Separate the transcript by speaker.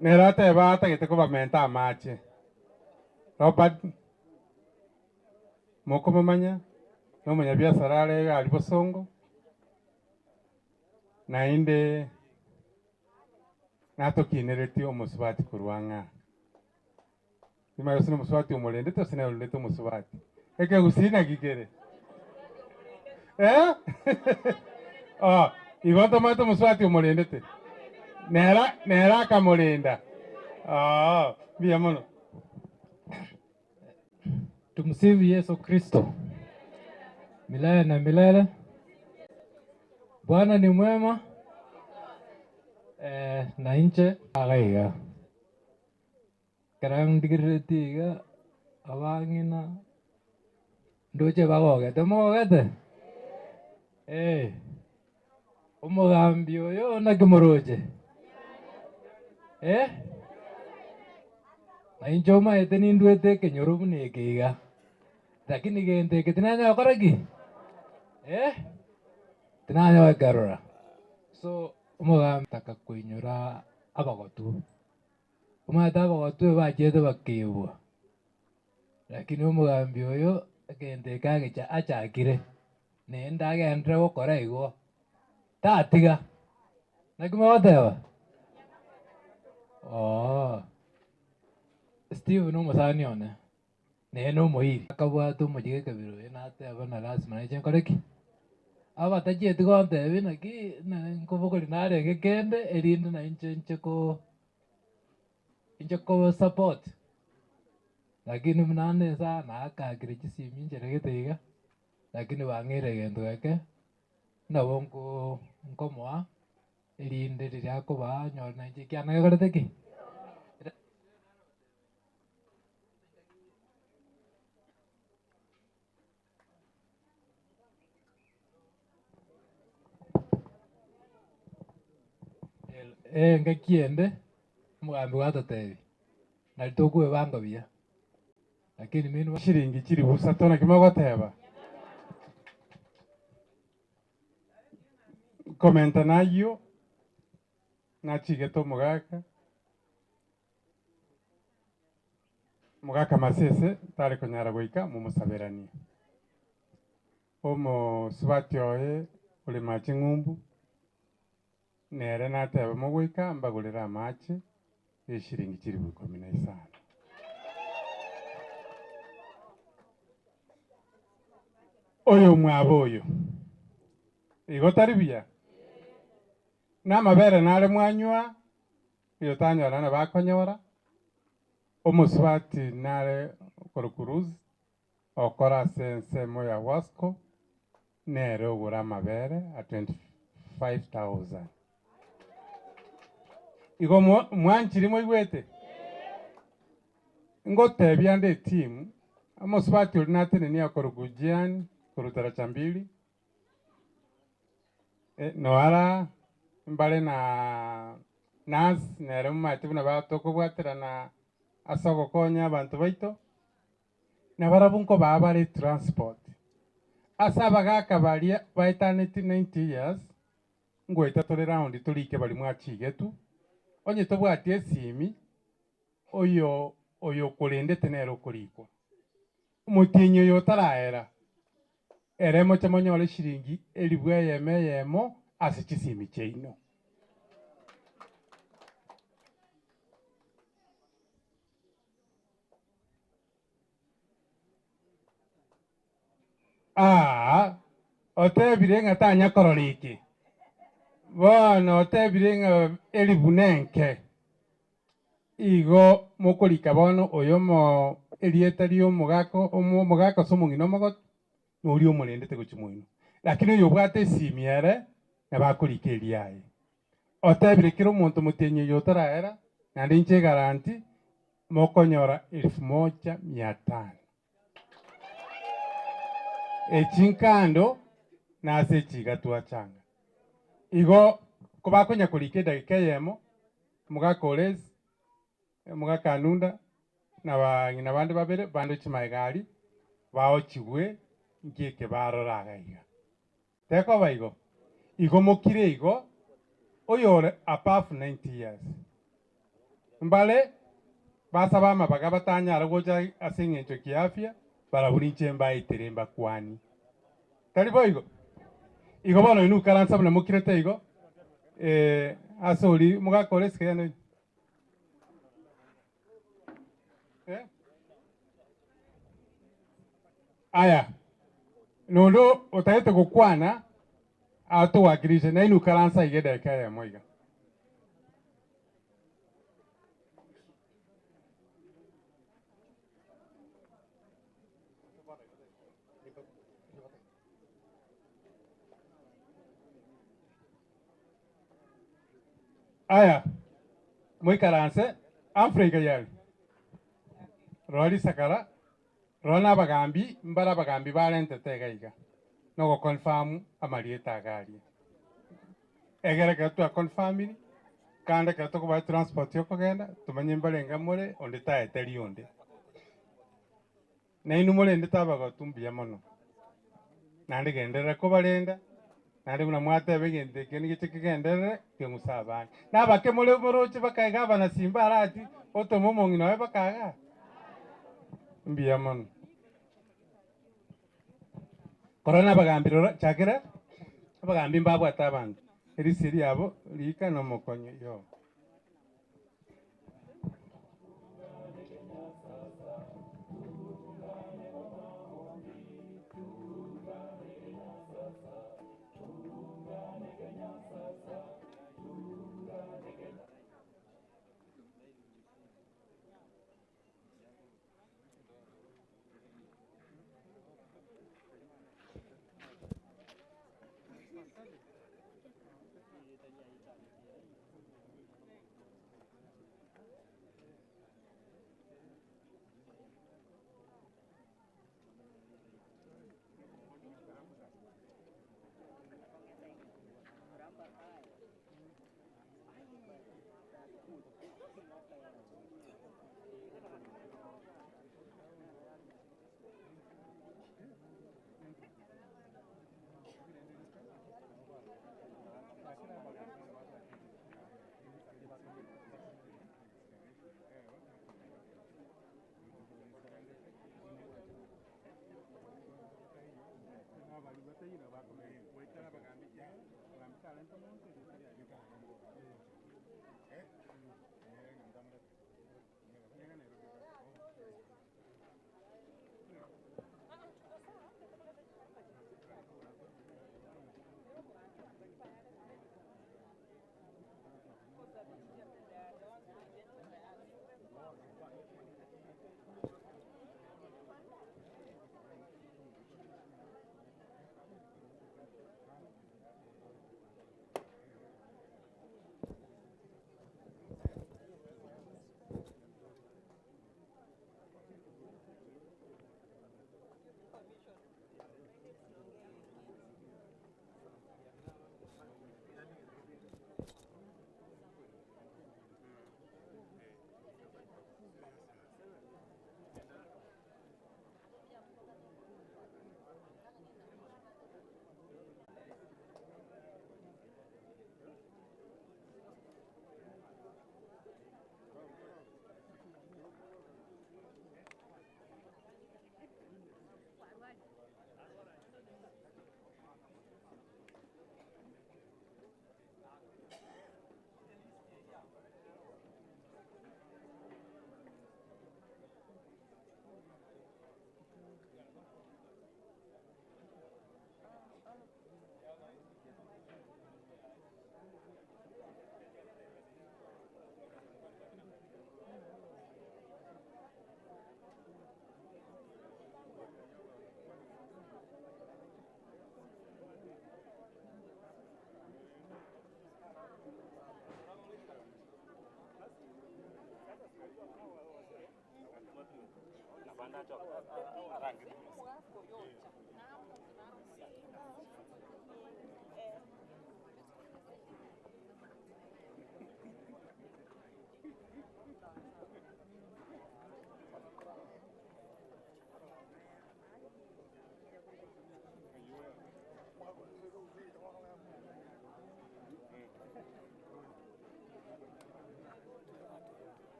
Speaker 1: Nere ateba atagete kobamenta amache. Robert, mokomomanya, nomonyabiasara are iga aria bosongo, naende natokineretie omosubati korwa ang'e aa. Timanya gose nomosubati omorendete gose nere orendete omosubati. Ekegusii naki kere? Eh? Oh, igo ntomanyete omosubati omorendete? Nere nere akamorenda. Oo, mbuya mono.
Speaker 2: Tumsifu Yesu Kristo milele na milele. Bwana ni mwema eh, na inche iga iga. Ekero ndigereretie iga, abang'ina ndoche bagogete, mogogete? Eh, omogambi oyo naki moroche? Eh, na inche omanyete nindwete ekenyoro buna eke iga, lakini gento eke tinanyara gokora ki? Eh, tinanya gokerora. So, omogambi taka koinyora abagotu. Omanyete abagotu ebachiete bakeibwa, lakini omogambi oyo egento eke agecha achakire, naende agenderere gokora igo, tatiga. Naki mogoteba? Oo. Steve na omosani one, Nere nomoiri. Akabwata omochie gekabira oye nateba na lasima nainche nkore ki? Abatachieti gontebia naki nkobogoria narenge kende erinde nainche nche ko inche ko support. Lakini buna ande inse aa naakakire chisimi inchera gete iga, lakini bang'eire egento geke, nabo nko nkomoa erinde riria akobaa anyore nainche ekiana gekorete ki? Engaki ende omogambi gwatotebia, nari tokwebanga buya, lakini meanwhile.
Speaker 1: Chiringi chilifu isato naki mogoteba? Komenta nayio nachigete omogaka. Omogaka Masese tare konyara goika momosaberanie. Omosubati oye ore mache ng'umbu, nere natebe mogoika mbagorere amache ya eshiringi chilifu ikomi na isano. Oyomwabo oyo, igo tari buya? Namabere nare mwanywa, Oyotanyora nabo akonyora, omosubati nare okorokwa Ruth, okora ase ensemo ya Wasco, nere ogora amabere a 25,000. Igo mwanchire moigwete? Ngotebia ande etimu, omosubati oria natenenia okorokwa Jean korwa Taracha Mbili, Noara mbare na Nancy nere momaete buna batokobwaterana ase ogokonya abanto baito, na barabwo nkobaa bare etransport. Ase abagaka baria baetaneti 90 years, ngoeta tore round torike baria mwachigetwe, onye tobwati esimi, oyo oyokorendete nere okorikwa. Omotienyi oyo otaraera, Ere moche monyore eshiringi elifu eyemo eyemo ase chisimi chiaino. Aa, otebire ng'a tanya korora eke. Bono otebire ng'a elifu nenke. Igo mokorika bono oyomo erieta ri'omogaka omogaka ase omong'ina omogotu, na oria omorendete gochia moino. Lakini oyobwate esimi ere nabo akorika eriaye. Otebire kera omonto motienyi oyo otoraera, naende inche egaranti, mokonyora elfu moja mia tano. Echi nkando nase echi iga twachanga. Igo kobakonya korika edagika eyemo, omogaka Oresi, omogaka Anunda, na abang'ina bande babere bande chimaega aria, baochigwe nki eke barora iga iga. Tekoba igo? Igo mokire igo, oyore above 90 years. Mbare basaba amabaga batanyara gocha ase eng'encho kiafya, barabwo ninche mbaetere mbakwani. Tari boigo? Igo bono inwe ikaransa buna mokirete igo, ase oria mogakora esike yane oyio. Eh? Aya, nonde otagete gokwana, atowakilishe, nainwe ikaransa iga edakika eyemo iga. Aya, moikaranse, Humphrey Kayari, rora risakara, rora na abagambi, mbare abagambi barentete iga iga, na ogoconfirm amarieta iga aria. Egere ekero twaconfirmiri, kande ekero tokobaa transport ya okogenda, tomanye mbarenge more, onde taeteri onde. Nainwe morendete abagotu mbuya mono, naende genderera kobarenda, naende buna mwateba egento ekio nigeche kegenderere keng'use abande. Na abake more moroche bakaiga abanasimba arati otome omong'ina oye bakagaa? Mbuya mono. Korora nabagambi rora chakera, abagambi mbabwate abanto, erisia riabo riika na omokonyo yoo.